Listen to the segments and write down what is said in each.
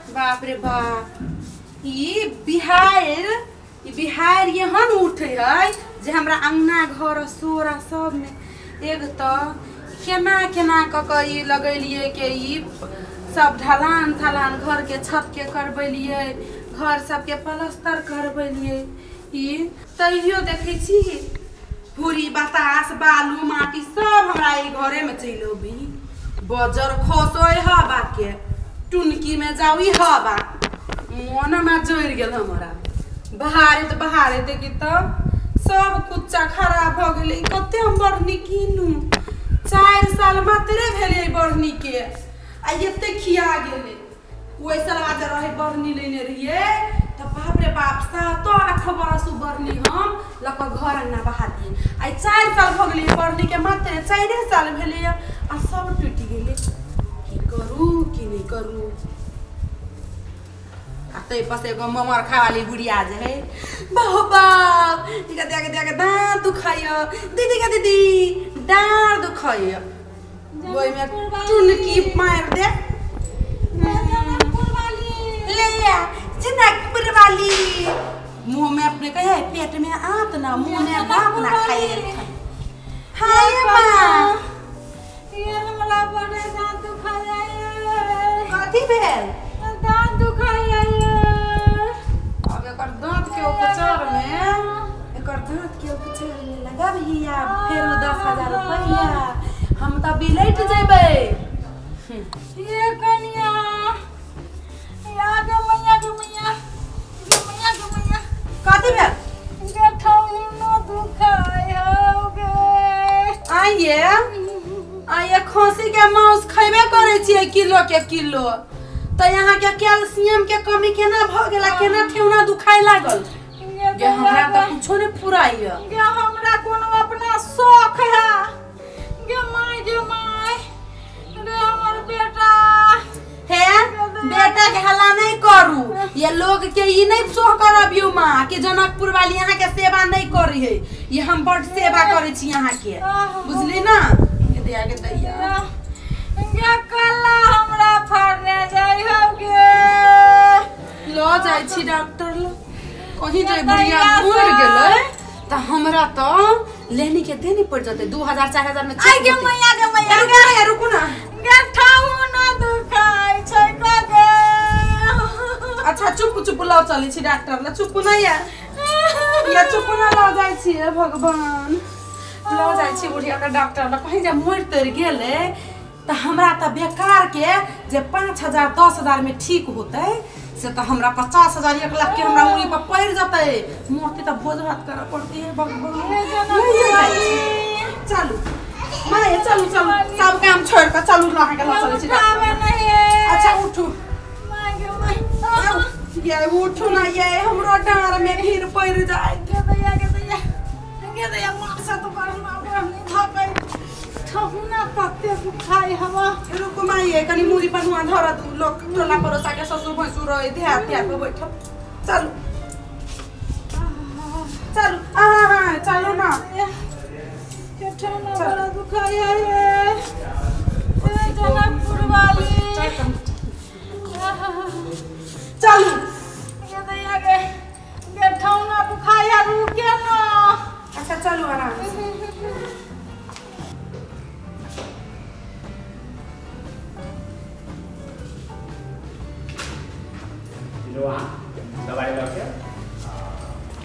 बाप रे बाप, ई बिहार एहन उठे है जे हमरा अंगना घर सोरा सब में एक तो केना केना क क ई लगेलिए के ई सब ढलान थलान घर के छत के करबेलिए, घर सबके प्लास्टर करबेलिए, ई तैयो देखै छी भूरी बतास बालू माटी सब हमरा ई घरे में चलि अबी। बजर खसै हवा के टुनकी में जाऊ ई हवा मन में जरि गेल हमरा। बहारे तऽ बहारे देखी तब सब कुच्चा खराब भऽ गेलै। कते हम बढ़नी कीनू, 4 साल मात्रे भेलै बढ़नी के आ एते खिया गेलै। ओहि सालवा जे रहै बढ़नी लेने रहियै तऽ बाप रे बाप 7-8 बरस उ बढ़नी हम लऽ कऽ घर अंगना बहालियै। आइ 4 साल भऽ गेलै बढ़नी के, मात्र 4 साल भेलैए आ सब टूटि गेलै। की करू की नहि करू। आ ताहि पर से एगो ममर खावाली बुढ़िया जे है, बाहो बाप के दाँत दुखाइय दीदी के, दीदी डाँड़ दुखाइय, ओहिमे टुनकी मारि दे ले जनकपुर वाली। मुँह में अपने कहे पेट में आंत ना मुँह में दाँत ना खाए। हाय माँ, ये हमरा बड़े दाँत दुखाइय। कथी भेल? दाँत दुखाइय। अब एकर दाँत के उपचार में, एकर दाँत के उपचार में लगाबही आ फेरो 10,000 रुपैआ, हम तऽ बिलटि जेबै। ये कनिया या गे मैया गे मैया गे मैया गे मैया, कथी भेल? गे ठौनो दुखाय हो गे। आइये आइये खसी के मांस खैबे करै छियै किलो के किलो, तऽ यहाँ के कैल्शियम के कमी केना भऽ गेल, केना ठेहुना दुखाय लागल? गे हमरा तऽ कुछो नहि फुराइय। गे हमरा कोनो अपना शौक है गे my, गे my रे हमर बेटा हे, बेटा के हल्ला नहीं करू। ये लोग के ई नहीं शोह करबियौ माँ कि जनकपुर वाली यहाँ के सेवा नहीं करी है, ये हम बड सेवा करै छी यहाँ के, बुझली ना? के दया के दैया गे कला हमरा फरने जाइ हो गे। ल जाइ छी डॉक्टर लग, कहीं जे बुढ़िया मरि गेलै तऽ हमरा तऽ लेनी के देनी पड़ जतै 2,000-4,000 में। आइ गे मैया गे मैया, रुकू ना रुकू ना गे ठौनो दुखाइ छै गे। अच्छा चुप चुप लऽ चलै छी डॉक्टर लग, चुप ना या या चुप ना लऽ जाइ छी। हे भगवान, लऽ जाइ छी बुढ़िया के डॉक्टर लग, कहीं जे मरि तरि गेलै तऽ हमरा तऽ बेकार के जे 5,000-10,000 में ठीक होतै से तऽ हमरा 50,000 1 लाख के हमरा उंगली पर पड़ि जतै। मरतै तऽ भोज भात करऽ पड़तै। हे भगवान, चलू माय चलू चलू, सब काम छोड़ि कऽ चलू अहाँके लऽ चलै छी। अच्छा उठू ये, उठू ना ये, हमरो डाँड़ में भीड़ पड़ि जाय। गे दैया गे दैया गे दैया, मारसँ तऽ बढ़ना बढ़नी धकै ठहुना तते दुखाइ हवा। रुकू माइये, कनी मूड़ी पर नुआ धरऽ दू, लोक टोला पड़ोसा के ससुर भैंसुर रहै ध्यान ध्यान पर बैठब। चलू चलू हाँ चलू ना, ठहुना बड़ा दुखाइ है जनकपुर वाली। चलू गे दैया गे गे ठहुना दुखाइ है, रुके ना। अच्छा चलू आराम से। जो अहाँ दवाई लऽ के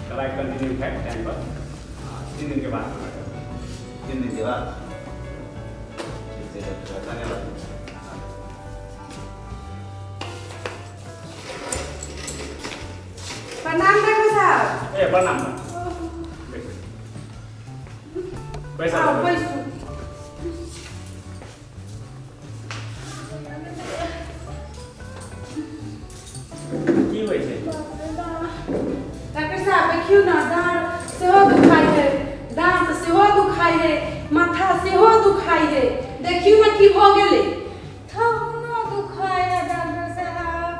दवाई कंटिन्यू खाए टाइम पर, 3 दिन के बाद। 3 दिन के बाद? ठीक है डॉक्टर, धन्यवाद। प्रणाम डॉक्टर साहब। ए प्रणाम। पैसा बैसू। की होइ छै डॉक्टर साहब? देखियौ ना, डाँड़ सेहो दुखाइ है, दाँत सेहो दुखाइ है, माथा सेहो दुखाइ है, देखियौ ना की भऽ गेलै। ठहुनो दुखाइ है डॉक्टर साहब।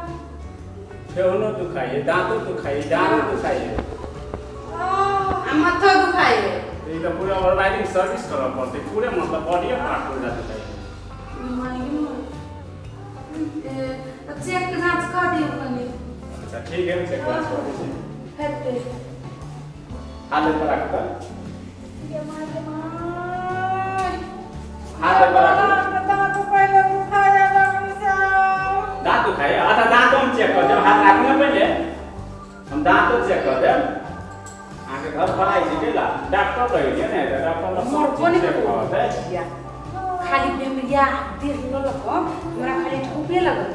ठेहुनो दुखाइ है, दाँतो दुखाइ है, डाँड़ो दुखाइ है आ माथो दुखाइ है। ई तऽ पूरा ऑर्गेनाइजिंग सर्विस करऽ पड़तै, पूरे मतलब बॉडीए पार्ट पूरा दुखाइ है। चेक जाँच कऽ दियौ। अच्छा ठीक है, चेक जांच कर दै छी। हेतै। हाथ पर राखू त। गे माय गे my. हाथ पर राखू। दांत पहिले दुखाए लागल छै। दांत दुखाए? अच्छा दांत हम चेक कर देब, हाथ राखू ना पहिले, हम दांतो चेक कर देब। अहाँके घर पर आइ छी केला डॉक्टर रहिए ने, त डॉक्टर लग मोर सब कोन चीज चेक कर दे। खाली बेमरिया देह ललक हमरा खाली ठोपे लगल।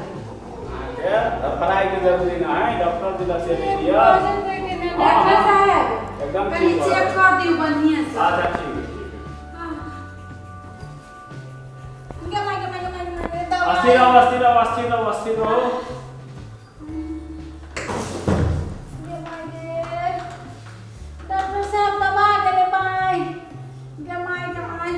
अहाँके धड़फड़ाइ के जरूरी न है, डॉक्टर जी लग से लिअ। डॉक्टर साहब एकदम कनी ठीक चेक कर दियौ बढ़िया से। अच्छा ठीक है, ठीक है। गे माय गे माय गे माय गे दवाई। अस्थिर रहो, अस्थिर रहो, अस्थिर रहो, अस्थिर रहो। गे my गे। डॉक्टर साहब दबा गेलै my. गे my गे my.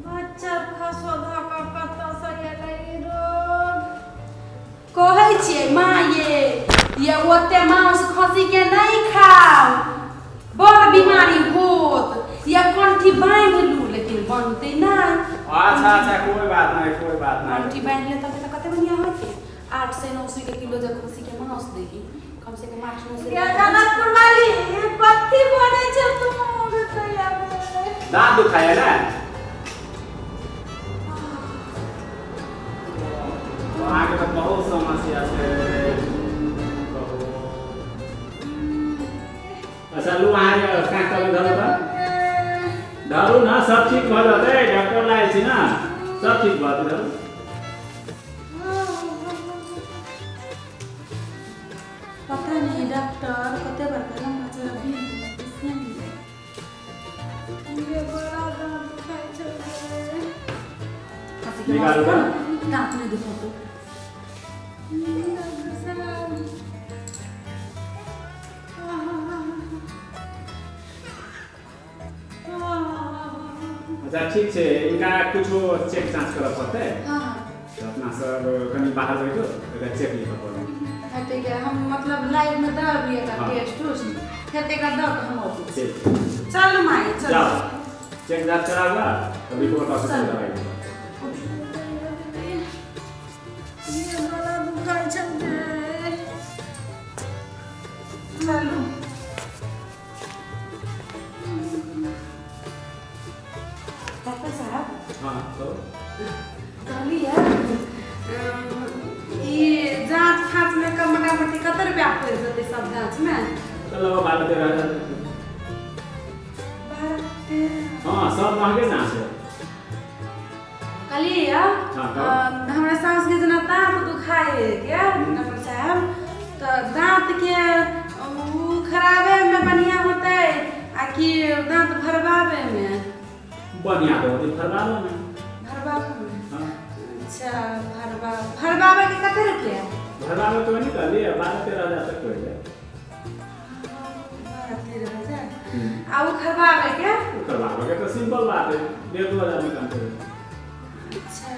बच्चा खसो धऽ कऽ कतऽसँ एलै ई रोग? कहै छियै माँ ये ओते मांस खसी के नहीं खाओ, बड़ बीमारी होत, या कंठी बांधि लू, लेकिन बनतै ना। अच्छा अच्छा कोई बात नहीं, कोई बात नहीं। कंठी बांधि ले तब त कते बढ़िया होतै। 800-900 के किलो जे खसी के मांस देही, कम से कम 800-900। गे जनकपुर वाली कथी बनै छै तू रुपैया? दांत दुखाए ना? अहाँके तऽ बहुत समस्या छै। अच्छा लू अहाँ काँख तले धरू त, धरू न, सब ठीक भऽ जेतै। डॉक्टर लायल छी ना, सब ठीक भऽ जेतै, धरू। पता नहीं डॉक्टर कते बड़का लंबा चौड़ा बिल से नहीं। गे बड़ा दांत दुखाइ छै गे। खसी के मांस निकालू खाओ, दांत नहीं दुखातो। डॉक्टर साहब अच्छा ठीक छै, इनका कुछो चेक जांच करऽ पड़तै। हाँ तऽ अपना सब कनि बाहर बैठो, एकरा चेक लिखऽ पड़तै। हेतै के हम मतलब लाइव में दऽ अबियै का हाँ। टेस्ट उस्ट हेतै का दऽ के हम अबै छी। ठीक, चलू माय चलू। जाओ चेक जांच कराउ ला, तऽ रिपोर्ट ऑफिस में चलू। दवाई देब। गे बड़ा दुखाइ छै गे। चलू। डॉक्टर साहब हाँ तो कहलियै ई जांच फाँच में कम मोटा मोटी कते रुपया पड़ि जेतै सब जांच में? तऽ लगभग 12-13 हजार। 12-13? हाँ सब महगे जांच है। कहलियै हाँ, कहू। हमरा सासके जेना दाँत दुखाइ के डॉक्टर साहब, तऽ दाँत के उ खराबे में बढ़िया होतै आ कि दाँत भरबाबे में? बढ़िया तऽ होतै भरबाबे में। भरबाबे में? हाँ। अच्छा भरबाबे के कते रुपया? भरबाबे तो नहीं कहलियै, 12-13 हजार तक होइ जाय। 12-13 हजार। आ उ खरबाबे के? करबाबे के तऽ सिंपल बात है, 1.5-2 हजार में काम करै। अच्छा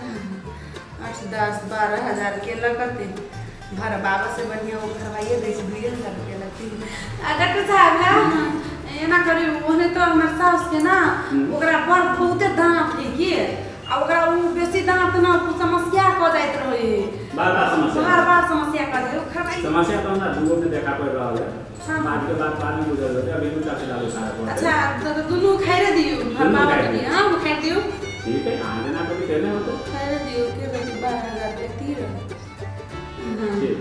8-10-12 हजार के लगतै। भरबाबे से बढ़िया ओ भरबाइए दै छै, 2 हजार रुपया लगतै। आ डॉक्टर साहब ना एना करियौ, ओहने तऽ हमर साउस के ना ओकरा बड़ बहुते दाँत है कि, आ ओकरा उ बेसी दाँत ना समस्या कऽ जाइत रहै, बार बार समस्या, बार बार समस्या कऽ जाइ, ओ खरबाइ। समस्या तऽ हमरा दूगो में देखा पड़ि रहल है। हाँ। बाद के बात बाद में बुझल जेतै, अभी दूटा फिलहाल उखाड़ऽ पड़तै। अच्छा तऽ दुनू उखाड़ि दियौ, भरबाबे उखाड़ि के दियौ। हाँ उखाड़ि दियौ। ठीक है, अहाँ जेना कभी तेने होतै। उखाड़ि दियौ के रहतै 12,000 रुपया तीर। ठीक।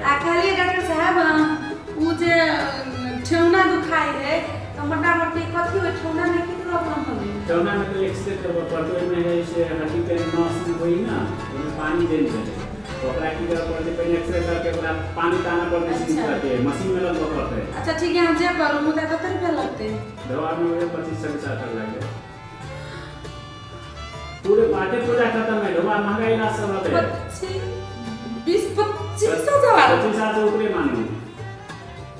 आ कहलियै डॉक्टर साहब उ जे ठेहुना दुखाइ है तऽ मोटा मोटी कथी होइ ठेहुना में की प्रॉब्लम होलै? ठेहुना में तऽ एक्सरे करबऽ पड़तै, ओहिमे है से हड्डी के नस में होइ ना, ओहिमे पानी जमि जाइ छै, तऽ ओकरा की करऽ पड़तै, पहिने एक्सरे करके ओकरा पानी तानऽ पड़तै, सील अच्छा। करके मशीन में लगबऽ पड़तै। अच्छा ठीक है, अहाँ जे करू, मुदा कते रुपया लगतै? दवा में वही 25-26 हजार तक लागि जायत। पूरे पाटे पूरा खत्म है, दवा महंगा इलाज सब होतै। 25-25 हजार? 25 हजार से ऊपरे मानू।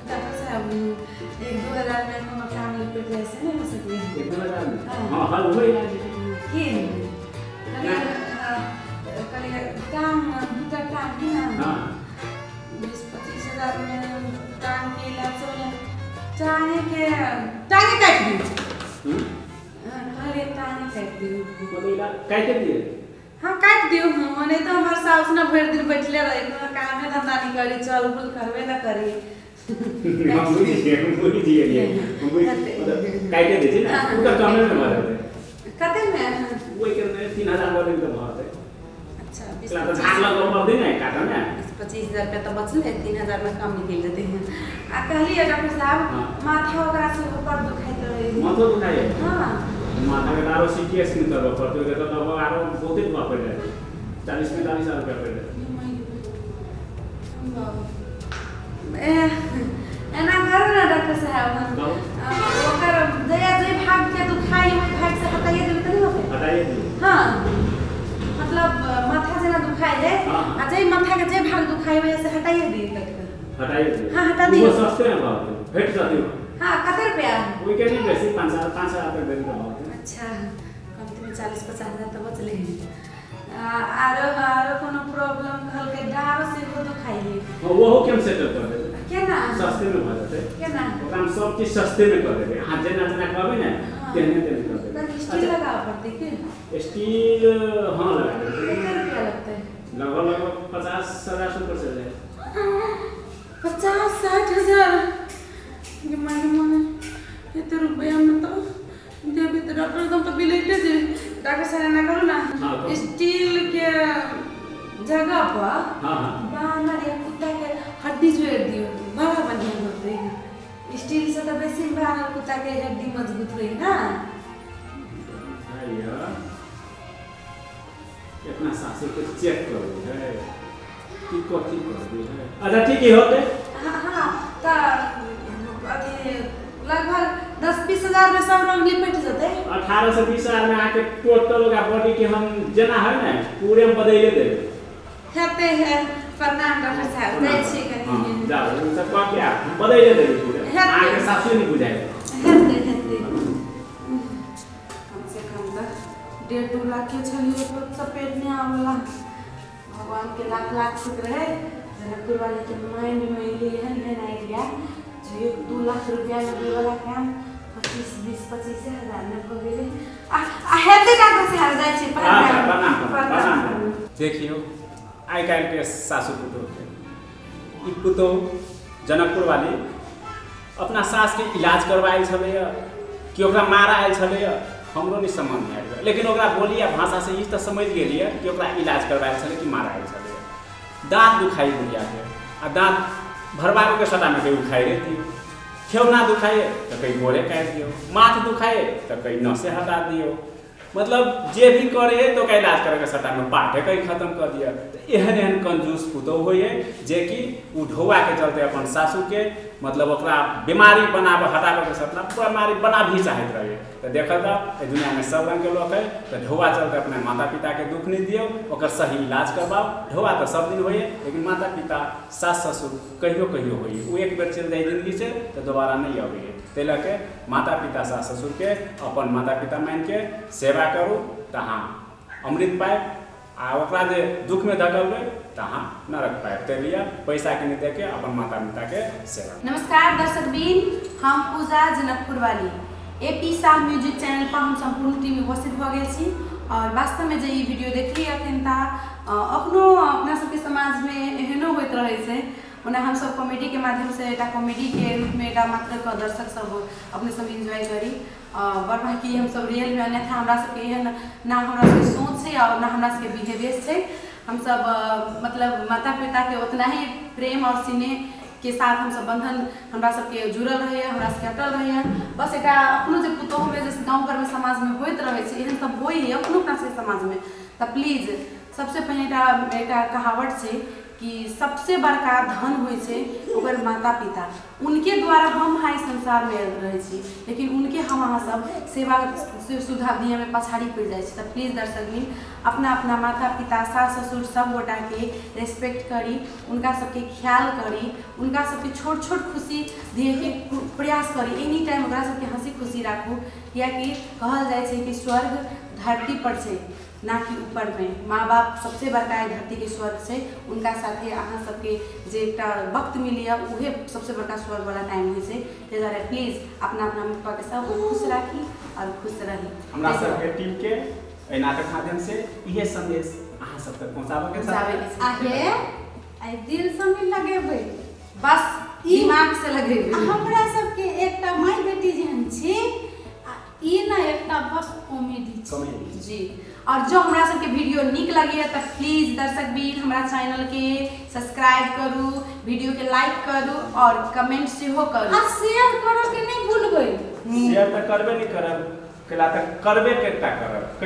डॉक्टर साहब 1-2 हजार में कोनो काम निपट जाइ से नहीं हो सकै? 1-2 हजार में? हाँ। हाँ हल हो इलाज। की कहलियै टांग दूटा टांग है ना, हाँ 20-25 हजार में टांग के इलाज से बढ़िया टांगे के टांगे काटि दियौ। हम्म? हाँ, कहलियै टांगे काटि दियौ। मतलब इलाज काटि दिए? हाँ काटि दियौ। हम नहीं तो हमार साउस ना भरि दिन बैठले रहे, कोनो कामे धंधा नहीं करी, चल बुल करबे ना करी। हम बुझि गेलियै, हम बुझि मतलब काटे दै छी ना, ओकर कमे में भऽ जेतै। कते में? ओहि के 3000 भऽ गेल तऽ भऽ जेतै। अच्छा 20 25 लग पड़तै ने काटऽ में। 20-25 हजार रुपया तो बचले, 3000 में कम निकलि जेतै। आ कहलियै डॉक्टर साहब माथा ओकरा से बड़ दुखाइत रहै। माथो दुखाइए? हाँ माथा के आरो सीटी स्कैन करबऽ पड़तै, ओकर तऽ लगभग आरो बहुते रुपया पड़ि जायत, 40-45 हजार रुपया पड़ि जायत। एना करू ना डॉक्टर साहब, ओकर जया जे भाग के दुखाइ ओहि भाग से हटाइए देबै तऽ नहि होतै? हटाइए दियौ। हाँ मतलब माथा जेना दुखाइ है आ जे माथा के जे भाग दुखाइ ओहि से हटाइए दियौ काटि कऽ। हटाइए दियौ? हाँ हटा दियौ। ओ सस्ते में भऽ जेतै, भेट जेतै। हाँ कते रुपया? ओहि के नहि बेसी, 5,000 तक देबै तऽ भऽ जेतै। अच्छा कमती में 40-50 हजार तऽ बचले। आरो आरो कोनो प्रॉब्लम कहलकै डारो सेहो दुखाइ है। ओहो के हम सेटल कर देबै। केना? सस्ते में भऽ जेतै। केना? ओकरा हम सब चीज सस्ते में कर देबै, अहाँ जेना जेना कहबै ने तेहने तेहने कर देबै। स्टील लगाबऽ पड़तै की? स्टील हाँ लगा देबै। कते रुपया लगतै? लगभग लगभग 50,000 से ऊपर चल जाए। 50-60 हजार? माने माने एते रुपया में तो देबै तऽ डॉक्टर एकदम तो बिलेटे जे। डॉक्टर साहब एना करू ना, स्टील के जगह पर बानर या कुत्ता के हड्डी जोड़ि दियौ, बड़ा बढ़िया होतै। स्टील से तऽ बेसी बानर कुत्ता के हड्डी मजबूत होइ ना। अपना सासू के चेक कर है कि कथी कर दी है। अच्छा ठीक है होते। हाँ हाँ तऽ अथी लगभग 10-20 हजार में सब रंग निपट जेतै। 18 से 20 हजार में आके टोटल ओकरा बॉडी के हम जेना है ने पूरे में बदलिए देबै। हेतै है। प्रणाम डॉक्टर साहब, जाइ छी कनी। जाउ सब कह के हम बदलिए देबै पूरे, अहाँके सासू नहि बुझाइ। हेतै हेतै। कम से कम तऽ 1.5-2 लाख के छलियै चपेट नहि आबला। भगवान के लाख लाख शुक्र है जनकपुर वाले के माइंड में एलै एहन एहन आइडिया जे 1-2 लाख रुपया लगै वाला काम 25-20-25 हजार में भऽ गेलै। आ हेतै डॉक्टर साहब, जाइ छी। प्रणाम प्रणाम। देखियौ आइ काल्हिके सासू पुतोहके, ई पुतोह जनकपुर वाली अपना सासके इलाज करबा आयल छलैए कि ओकरा मारा आयल छलैए हमरो नहि समझ में आयल, लेकिन ओकरा बोली आ भाषासँ ई तऽ समझि गेलियै कि ओकरा इलाज करबा आयल छलै कि मारा आयल छलैए। दाँत दुखाइ बुढ़ियाके आ दाँत भरबाबैके सटामे कहीं उखाड़ि दियौ, ठेहुना दुखाइए तऽ कहीं गोड़े काटि दियौ, माथ दुखाइए तऽ कहीं नसे हटा दियौ, मतलब जे भी करे तो ओकरा इलाज करैके सटामे पाठे कहीं खत्म कर दिअ। तऽ एहन एहन कंजूस पुतोह होइए जेकि ओ ढौआके चलते अपन सासूके मतलब ओकरा बीमारी बनाबऽ हटाबऽके सपना बीमारी बना भी चाहैत रहैए। तऽ देखल जाउ एहि दुनियामे सब रङ्गके लोक है, तऽ ढौआ चलते अपना माता पिताके दुःख नहि दियौ, ओकर सही इलाज करबाउ। ढौआ तऽ सब दिन होइए लेकिन माता पिता सास ससुर कहियो कहियो होइए, ओ एक बेर चलि जाइ जिन्दगीसँ तऽ दोबारा नहि अबैए। ताहि लऽ कऽ माता पिता सास ससुरके अपन माता पिता मानिके सेवा करू तऽ अहाँ अमृत पायब, आ ओकरा जे दुःखमे धकलबै तऽ अहाँ नरक पायब। ताहि लिए पैसाके नहि दऽ के अपन माता पिताके सेवा। नमस्कार दर्शक बीन, हम पूजा जनकपुर वाली AP Shah music channel पर हम सम्पूर्ण टीम उपस्थित भऽ गेल छी। और वास्तवमे जे ई वीडियो देखली अखन तऽ अखनो अपना सबके समाजमे एहनो होइत रहै छै। ओना हमसब कॉमेडीके माध्यमसँ एकटा कॉमेडीके रूपमे एकटा मात्र कऽ दर्शक सब अपने सब एन्जॉय करी, बड़ बाकी हमसब रियलमे अन्यथा हमरा सबके एहन ना हमरा सबके सोच छै और ना हमरा सबके बिहेवियर छै। हमसब मतलब माता पिताके उतना ही प्रेम और स्नेह के साथ हमसब बंधन हमरा सबके जुड़ल रहैए, हमरा सबके अटल रहैए। बस एकटा अपनो जे पुतोहुमे जे गाँव घरमे समाजमे होइत रहै छै एहन सब होइ है अपनो अपना सबके समाजमे। तऽ प्लीज सबसँ पहिने एकटा कहावत छै कि सबसे बड़का धन होइ छै ओकर माता पिता, उनके द्वारा हम अहाँ संसारमे आयल रहै छी, लेकिन उनके हम अहाँ सब सेवा सुविधा दियैमे पछाड़ी पड़ि जाइ छी। तऽ प्लीज दर्शकबिन अपना अपना माता पिता सास ससुर सब गोटाके रेस्पेक्ट करी, उनका सबके ख्याल करी, उनका सबके छोट छोट खुशी दियैके प्रयास करी, एनी टाइम ओकरा सबके हँसी खुशी राखू, कियाकि कहल जाइ छै कि स्वर्ग धरती पर छै ना कि ऊपर में। माँ बाप सबसे बड़का धरती के स्वर्ग छै, उनका साथे अहाँ सबके जे एकटा वक्त मिलिए उहे सबसे बड़का स्वर्ग वाला टाइम होइ छै। ताहि दुआरे प्लीज अपना अपना मम्मी पापा के सब खुश राखी और खुश रही। हमरा सबके टीम के एहि नाटक माध्यम से इहे संदेश अहाँ सब तक पहुँचाबऽ के पहुँचाबे के छल। आहे आइ दिल से नहि लगेबै, बस दिमाग से लगेबै। हमरा सबके एकटा माय बेटी जेहन छी, आ ई ना एकटा बस कॉमेडी छै। कॉमेडी जी। और जो हमरा सबके वीडियो नीक लगैया तऽ प्लीज दर्शक बीर हमरा चैनल के सब्सक्राइब करू, वीडियो के लाइक करू और कमेंट सेहो करू। आ शेयर करऽ के नहि भूलबै। शेयर तऽ करबे नहि करब, कैला तऽ करबे केटा करब।